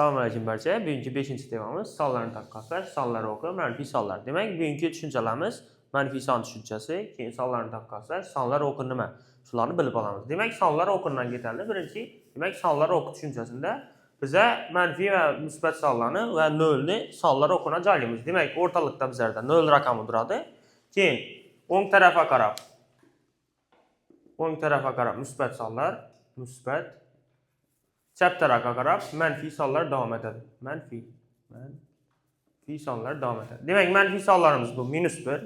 Assalomu alaykum barcha. Bugungi 5-temamiz sonlarni taqqoslash, sonlar o'qi, manfiy sonlar. Demak, bugungi tushunchalarimiz manfiy son tushunchasi, keyin sonlarni taqqoslash, sonlar o'qi nima? Shularni bilib olamiz. Demak, sonlar o'qidan ketadi. Birinchi, demak, sonlar o'qi tushunchasida biza manfiy va musbat sonlarni va nolni sonlar o'qina joylaymiz. Demak, o'rtalikda bizlarda nol raqami turadi. Keyin o'ng tarafga qarab musbat sonlar, musbat, chap tarafga qarab manfiy sonlar davom etadi. Manfiy sonlar davom etadi. Demak, manfiy sonlarimiz bu -1,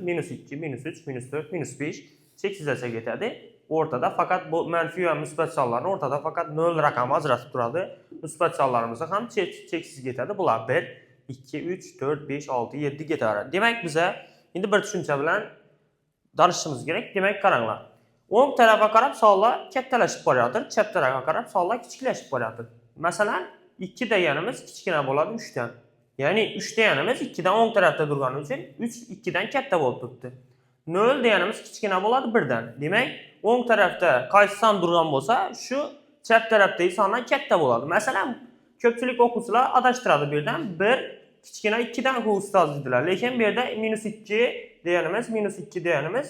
-2, -3, -4, -5 cheksizgacha ketadi. O'rtada faqat bu manfiy va musbat sonlarni o'rtada faqat 0 raqami ajratib turadi. Musbat sonlarimiz ham cheksiz ketadi. Bular 1, 2, 3, 4, 5, 6, 7 ketaveradi. Demak, biza endi bir tushuncha bilan tanishishimiz kerak. Demak, qaranglar. O'ng tarafga qarab sonlar kattalashib borayotir, chap tarafga qarab sonlar kichiklashib borayotir. Masalan, 2 deganimiz kichkina bo'ladi 3 dan. Ya'ni 3 deganimiz 2 dan o'ng tarafda turgani uchun 3 2 dan katta bo'lib turibdi. 0 deganimiz kichkina bo'ladi 1 dan. Demak, o'ng tarafda qaysi son turgan bo'lsa, shu chap tarafdagi sondan katta bo'ladi. Masalan, ko'pchilik o'quvchilar adashtiradi bu yerdan 1 kichkina 2 dan ustoz dedilar. Lekin bu yerda -2 deganimiz, -2 deganimiz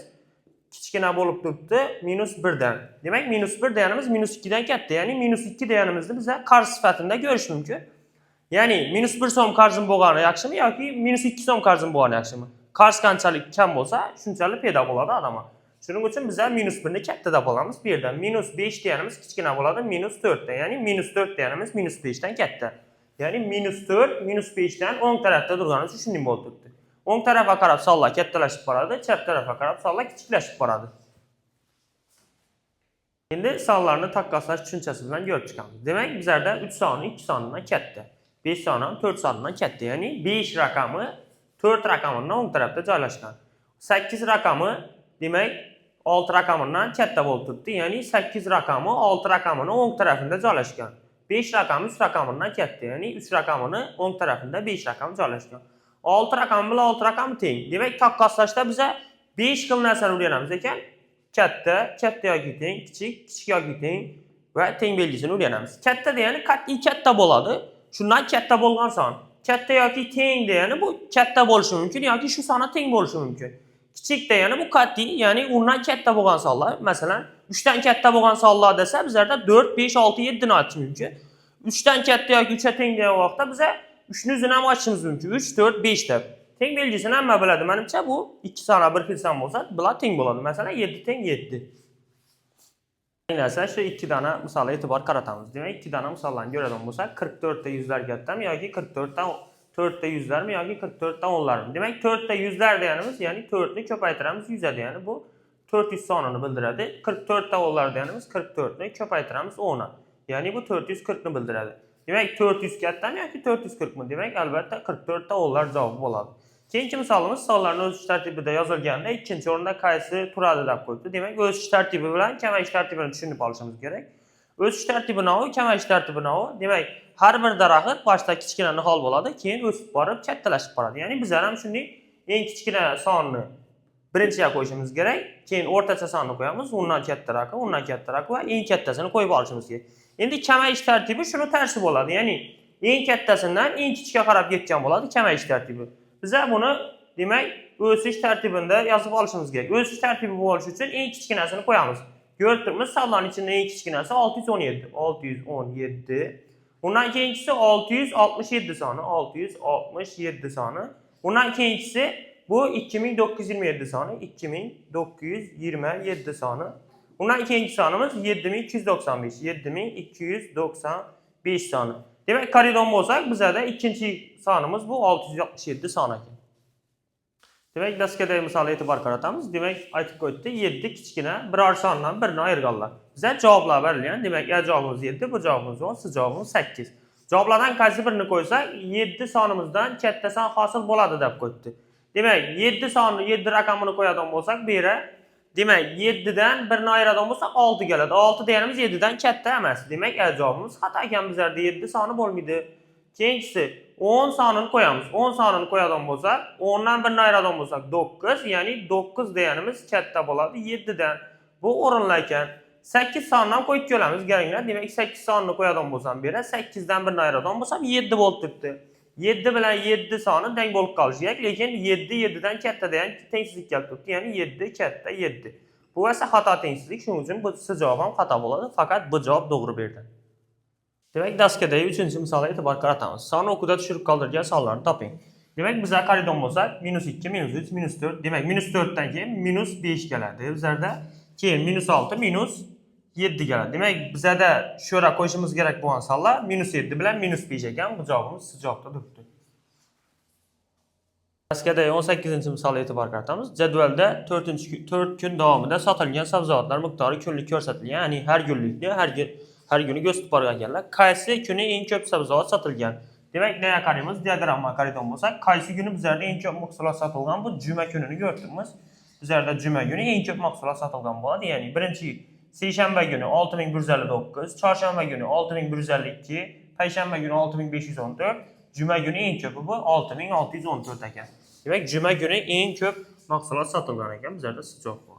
kichkina bo'lib turibdi -1 dan. Demak, -1 deganimiz -2 dan katta. Ya'ni -2 deganimizni biza qarz sifatida ko'rish mumkin. Ya'ni -1 so'm qarzim bo'lgani yaxshimi yoki -2 so'm qarzim bo'lgani yaxshimi? Qarz qanchalik kam bo'lsa, shunchalik foyda bo'ladi odamga. Shuning uchun biza -1 ni katta deb olamiz. Bu yerda -5 deganimiz kichkina bo'ladi -4 dan. Ya'ni -4 deganimiz -5 dan katta. Ya'ni -4 -5 dan o'ng tarafda turgani uchun shunday bo'lib turibdi. O'ng tarafga qarab sonlar kattalashib boradi, chap tarafga qarab sonlar kichiklashib boradi. Endi sonlarni taqqoslash tushunchasi bilan ko'rib chiqamiz. Demak, bizlarda 3 soni 2 sonidan katta. 5 soni ham 4 sonidan katta. Ya'ni 5 raqami 4 raqamidan o'ng tarafda joylashgan. 8 raqami, demak, 6 raqamidan katta bo'lib turibdi. Ya'ni 8 raqami 6 raqamini o'ng tarafida joylashgan. 5 raqami 3 raqamidan katta. Ya'ni 3 raqamini o'ng tarafida 5 raqam joylashgan. 6 raqam bilan 6 raqam teng. Demak, taqqoslashda biza 5 xil narsani o'rganamiz ekan. Katta, katta yoki teng, kichik, kichik yoki teng va teng belgisini o'rganamiz. Katta degani qat'iy katta bo'ladi. Shundan katta bo'lgan son. Katta yoki teng degani bu katta bo'lishi mumkin yoki shu songa teng bo'lishi mumkin. Kichik degani bu qat'iy, ya'ni undan katta bo'lgan sonlar. Masalan, 3 dan katta bo'lgan sonlar desa, bizlarda 4, 5, 6, 7 ni aytish mumkin. 3 dan katta yoki 3 ga teng degan vaqtda biza 3 ni o'zini ham aytishimiz mumkin. 3, 4, 5 deb. Teng belgisini hamma biladi. Menimcha, bu ikki soni bir xil son bo'lsa, bular teng bo'ladi. Masalan, 7 teng 7. Narsa shu ikki dona misolga e'tibor qaratamiz. Demak, ikki dona misollarni ko'radigan bo'lsak, 44 ta yuzlar kattami yoki 44 ta 4 ta yuzlarmi yoki 44 ta o'nlarmi? Demak, 4 ta yuzlar deganimiz, ya'ni 4 ni ko'paytiramiz 100 ga degani, bu 400 sonini bildiradi. 44 ta o'nlar deganimiz 44 ni ko'paytiramiz 10 ga. Ya'ni bu 440 ni bildiradi. Demak, 400 kattami yoki 440 mi? Demak, albatta 44 ta o'nlar javobi bo'ladi. Keyingi misolimiz sonlarni o'sish tartibida yozilganda ikkinchi o'rinda qaysi turadi deb qo'yibdi. Demak, o'sish tartibi bilan kamayish tartibini tushunib olishimiz kerak. O'sish tartibi nima, kamayish tartibi nima? Demak, har bir daraxt boshda kichkina nihol bo'ladi, keyin o'sib borib kattalashib boradi. Ya'ni bizlar ham shunday eng kichkina sonni birinchiga qo'yishimiz kerak, keyin o'rtacha sonni qo'yamiz, undan kattaroqi, undan kattaroqi va eng kattasini qo'yib olishimiz kerak. Endi kamayish tartibi shuni tarsi bo'ladi. Ya'ni eng kattasidan eng kichikka qarab ketgan bo'ladi kamayish tartibi. Biza buni, demak, o'sish tartibida yozib olishimiz kerak. O'sish tartibi bo'lishi uchun eng kichkinasini qo'yamiz. Ko'rib turibmiz, sonlarning ichida eng kichkinasi 617. 617. Undan keyingisi 667 soni, 667 soni. Undan keyingisi bu 2927 soni, 2927 soni. Undan keyingi sonimiz 7295, 7295 soni. Demak, qaraydigan bo'lsak, bizada ikkinchi sonimiz bu 667 son ekan. Demak, doskadagi misolga e'tibor qaratamiz. Demak, aytib qo'yibdi, 7 kichkina biror sondan birini ayirganlar. Biza javoblar berilgan. Demak, A javobimiz 7, B javobimiz 10, C javobimiz 8. Javoblardan qaysi birini qo'ysak, 7 sonimizdan katta son hosil bo'ladi deb qo'yibdi. Demak, 7 sonni, 7 raqamini qo'yadigan bo'lsak, bu yerga, demak, 7 dan birini ayiradigan bo'lsak, 6 keladi. 6 deganimiz 7 dan katta emas. Demak, A javobimiz xato ekan, bizlarda 7 soni bo'lmaydi. Keyingisi 10 sonini qo'yamiz. 10 sonini qo'yadigan bo'lsak, 10 dan birini ayiradigan bo'lsak 9, ya'ni 9 deganimiz katta bo'ladi 7 dan. Bu o'rinli ekan. 8 sonini ham qo'yib ko'ramiz, kelinglar. Demak, 8 sonini qo'yadigan bo'lsam bu yerga 8 dan 1 ni ayiradigan bo'lsam 7 bo'lib turibdi. 7 bilan 7 soni teng bo'lib qolishi kerak, lekin 7 7 dan katta degan tengsizlik kelib turibdi. Ya'ni 7 katta 7. Bu esa xato tengsizlik, shuning uchun bu C javob ham xato bo'ladi, faqat B javob to'g'ri berdi. Demak, daskadagi 3-misolga e'tibor qaratamiz. Sonni o'qida tushirib qoldirgan sonlarni toping. Demak, bizlar qaraydigan bo'lsak, minus 2, minus 3, minus 4. Demak, minus 4 dan keyin minus 5 keladi bizlarda. Keyin minus 6, minus 7 keladi. Demak, bizada shu yerga qo'yishimiz kerak bo'lgan sonlar minus 7 bilan minus 5 ekan. Bu javobimiz C javobda turibdi. Daskadagi 18-misolga e'tibor qaratamiz. Jadvalda 4 kun davomida sotilgan sabzavotlar miqdori kunlik ko'rsatilgan, ya'ni har kunlikni har kuni ko'rsatib borgan ekanlar. Qaysi kuni eng ko'p sabzavot sotilgan? Demak, nega qaraymiz? Diagramma qaraydigan bo'lsak, qaysi kuni bizlarda eng ko'p mahsulot sotilgan? Bu juma kunini ko'rdikmiz. Bizlarda juma kuni eng ko'p mahsulot sotilgan bo'ladi. Ya'ni birinchi seshanba kuni 6159, chorshanba kuni 6152, payshanba kuni 6514, juma kuni eng ko'pi bu 6614 ekan. Demak, juma kuni eng ko'p mahsulot sotilgan ekan, bizlarda C javob bo'ladi.